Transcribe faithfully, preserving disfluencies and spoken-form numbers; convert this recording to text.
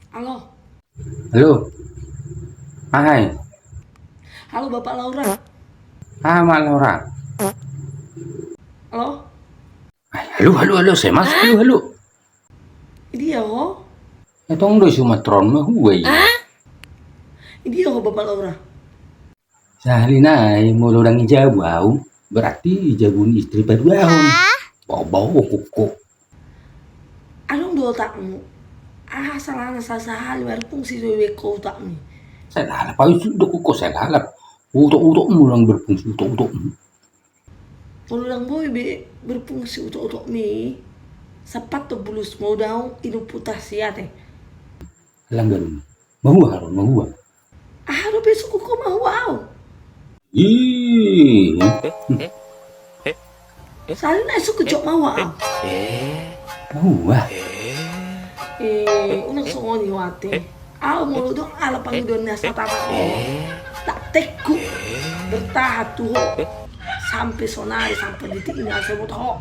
Halo. Halo. Aha i? Halo, Bapak Laura. Aha ma Laura? Halo. Ai, halo, halo, halo, sai mas, halo, halo. Idia ho? Ia tong do i sumatron ma hua i. Idia ho, Bapak Laura? Sahali nai molo ndang di jabu au, berarti di jabu ni istri paduahon. Hah? Bau-bau kuku. Adong do otakmu. Aha salahna sasahali marfungsi do be ho utakmi? Sai lalap au, isuk do kuku sai lalap. Utok-utokmu ndang berfungsi, utok-utokmu. Molo ndang boi be berfungsi utok-utokmi, sampathon bulusmu, daong inum puta siate. Langgaru. Mahua haron, mahua. Aha dope sungkun ho mahua au? Ih. Sahali nai sungkun jok mahua au. Mahua. Eh, unang songon i ho ate. Au molo dong ala pangidoan ni hata-hata ho, tak teku bertahan tu ho sampe sonari, sampe detik ini, asa boto ho.